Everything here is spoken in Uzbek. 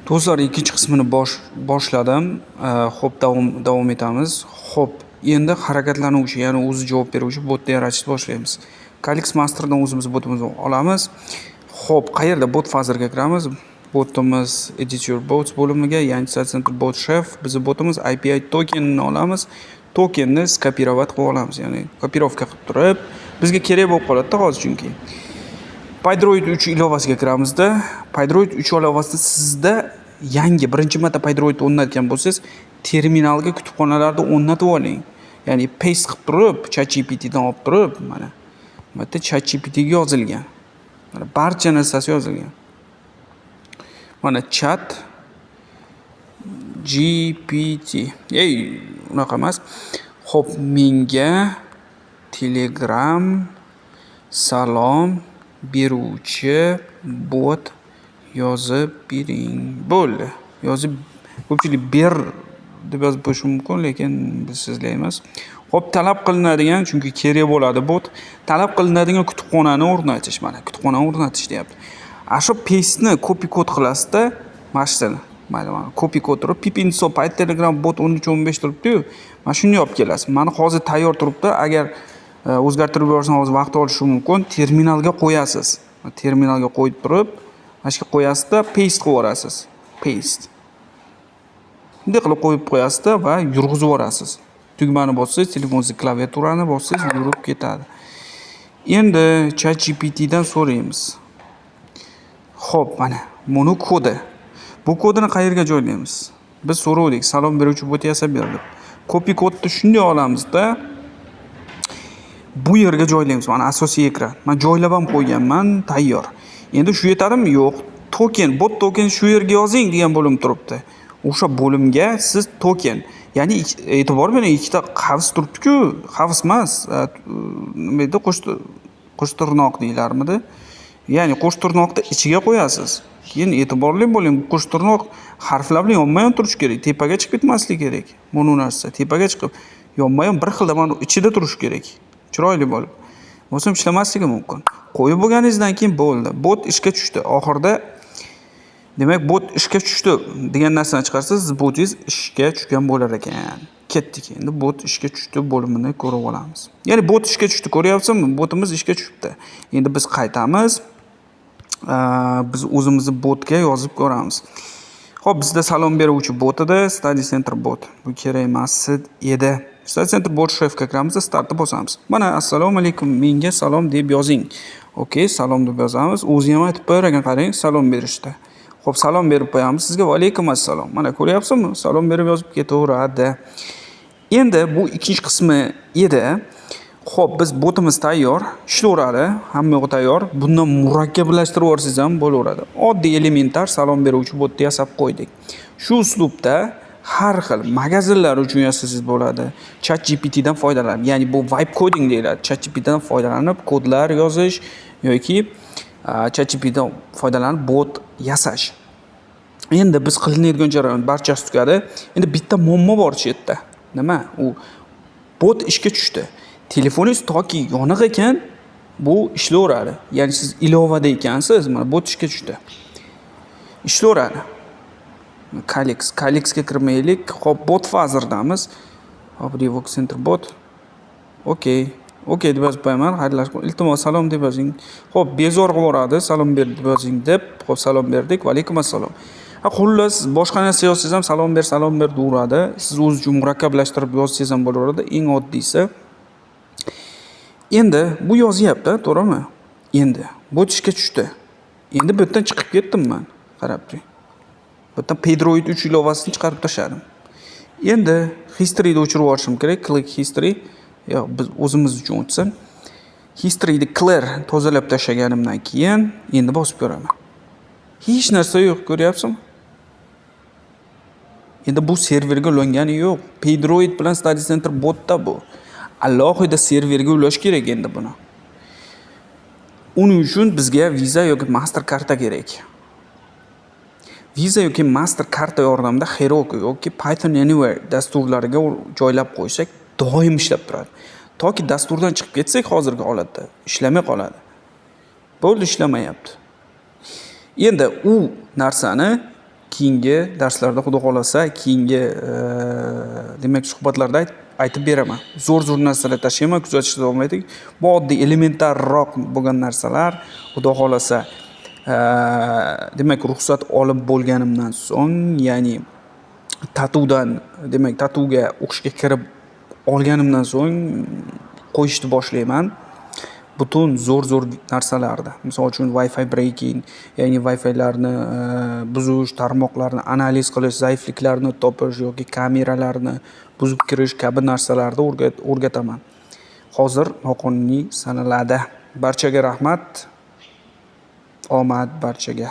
Do'stlar, ikkinchi qismini boshladim. Xo'p, davom etamiz. Xo'p, endi harakatlanuvchi, ya'ni o'zi javob beruvchi botni yaratishni boshlaymiz. Calyx Masterdan o'zimiz botimizni olamiz. Xo'p, qayerda BotFatherga kiramiz. Botimiz Edit Your Bots bo'limiga, ya'ni Center Bot Chef, bizni botimiz API tokenini olamiz. Tokenni скопировать qilib olamiz, ya'ni kopirovka qilib turib, bizga kerak bo'lib qoladi-da hozir chunki. Pydroid 3 ilovasiga kiramizda. Pydroid 3 ilovasida sizda yangi birinchi marta Pydroid o'rnatgan bo'lsangiz, terminalga kutubxonalarda o'rnatib oling. Ya'ni paste qilib turib, ChatGPTdan olib turib, mana bu yerda ChatGPTga yozilgan. Mana barcha narsasi yozilgan. Mana Chat GPT. Ey, unaqa emas. Xo'p, menga Telegram salom beruvchi bot yozib bering. Bo'ldi. Yozib, ko'pchilik ber deb yozib qo'yishi mumkin, lekin biz sizlar emas. Xo'p, talab qilinadigan, chunki kerak bo'ladi bot. Talab qilinadigan kutubxonani o'rnatish, mana kutubxonani o'rnatish deyapti. A shu paste'ni copy kod qilasizda, mana shuni. Mayli, mana copy kod turib, pip install pytelegram bot 13.15 turibdi-yu. Mana shuni olib kelasiz. Mana hozir tayyor turibdi. Agar o'zgartirib yuborsam, hozir vaqt olishi mumkin. Terminalga qo'yasiz. Terminalga qo'yib turib, mana shu yerga qo'yasizda, paste qilib yuborasiz. Paste. Bunday qilib qo'yib qo'yasizda va yurg'izib yuborasiz. Tugmani bossangiz, telefoningizda klaviaturani bossangiz, yurib ketadi. Endi ChatGPTdan so'raymiz. Xo'p, mana buni kodi. Bu kodini qayerga joylaymiz? Biz so'rovdik, salom beruvchi bot yasab ber deb. Copy kodni shunday olamizda, bu yerga joylaymiz. Mana asosiy ekran. Men joylab ham qo'yganman, tayyor. Endi shu yetadimi? Yo'q. Token, bot token shu yerga yozing degan bo'lim turibdi. O'sha bo'limga siz token, ya'ni e'tibor bering, ikkita qavs turibdi-ku, qavs emas, nima edi, qo'sh tirnoq deyilarmidi? Ya'ni qo'sh tirnoqni ichiga qo'yasiz. Keyin e'tiborli bo'ling, bu qo'sh tirnoq harflar bilan yonma-yon turishi kerak, tepaga chiqib ketmasligi kerak. Mana narsa tepaga chiqib, yonma-yon bir xilda mana ichida turishi kerak. Chiroyli bo'lib. Bo'lmasam ishlamasligi mumkin. Qo'yib bo'lganingizdan keyin bo'ldi. Bot ishga tushdi. Oxirida, demak, bot ishga tushdi degan narsani chiqarsangiz, botingiz ishga tushgan bo'lar ekan. Ketdik. Endi bot ishga tushdi bo'limini ko'rib olamiz. Ya'ni bot ishga tushdi, ko'ryapsizmi? Botimiz ishga tushibdi. Endi biz qaytamiz. Biz o'zimizni botga yozib ko'ramiz. Xo'p, bizda salom beruvchi bot edi, Study Center bot. Bu kerak emas edi. Study Center bot chefga kiramiz, startni bosamiz. Mana assalomu alaykum, menga salom deb yozing. Okey, salom deb yozamiz. O'zi ham aytib qo'yar ekan, qarang, salom berishdi. Xo'p, salom berib qo'yamiz sizga. Va alaykum assalom. Mana ko'ryapsizmi? Salom berib yozib ketaveradi. Endi bu ikkinchi qismi edi. Xo'p, biz botimiz tayyor, ishlayveradi, hamma yo'g'i tayyor. Bundan murakkablashtirib yuborsangiz ham bo'laveradi. Oddiy elementar salom beruvchi botni yasab qo'ydik. Shu uslubda har xil magazinlar uchun yasasangiz bo'ladi. ChatGPTdan foydalanib, ya'ni bu vibe coding deyiladi. ChatGPTdan foydalanib kodlar yozish yoki ChatGPTdan foydalanib bot yasash. Endi biz qilinadigan jarayon barchasi tugadi. Endi bitta muammo bor shu yerda. Nima? U bot ishga tushdi. Telefoningiz toki yoniq ekan, bu ishlayveradi. Ya'ni siz ilovada ekansiz, mana bot ishga tushdi. Ishlayveradi. Calyx, Calyxga kirmaylik. Xo'p, BotFather'damiz. Hop, Revox Center bot. Okey. Okey deb yozib qo'yaman. Xayrlashib, iltimos salom deb yozing. Xo'p, bezor qilib yuboradi, salom ber deb yozing deb. Xo'p, salom berdik. Va alaykum assalom. Ha, xullas, boshqa narsa yozsangiz ham salom ber, salom ber deyaveradi. Siz o'zingiz uchun murakkablashtirib yozsangiz ham bo'laveradi. Eng oddiysi. Endi bu yozyapti, to'g'rimi? Endi bot ishga tushdi. Endi bu yerdan chiqib ketdim man. Qarab turing. Bu yerdan Pydroid 3 ilovasini chiqarib tashladim. Endi historyni o'chirib yuborishim kerak. Clear history. Yo'q, biz o'zimiz uchun o'tsin. Historyni clear tozalab tashlaganimdan keyin endi bosib ko'raman. Hech narsa yo'q, ko'ryapsizmi? Endi bu serverga ulangani yo'q. Pydroid bilan Study Center botda bu. Alohida serverga ulash kerak endi buni. Uning uchun bizga Visa yoki Master karta kerak. Visa yoki Master karta yordamida Heroku yoki Python Anywhere dasturlariga joylab qo'ysak, doim ishlab turadi. Toki dasturdan chiqib ketsak, hozirgi holatda ishlamay qoladi. Bo'ldi, ishlamayapti. Endi u narsani Keyingi darslarda, xudo xohlasa, keyingi demak, suhbatlarda aytib beraman. Zo'r zo'r narsalar tashlayman, kuzatishda davom eting. Bu oddiy, elementarroq bo'lgan narsalar. Xudo xohlasa, demak, ruxsat olib bo'lganimdan so'ng, ya'ni TATUdan, demak, TATUga o'qishga kirib olganimdan so'ng qo'yishni boshlayman. Butun zo'r zo'r narsalarni. Misol uchun, Wi-Fi breaking, ya'ni Wi-Filarni buzish, tarmoqlarni analiz qilish, zaifliklarni topish yoki kameralarni buzib kirish kabi narsalarni o'rgataman. Hozir noqonuniy sanaladi. Barchaga rahmat. Omad barchaga.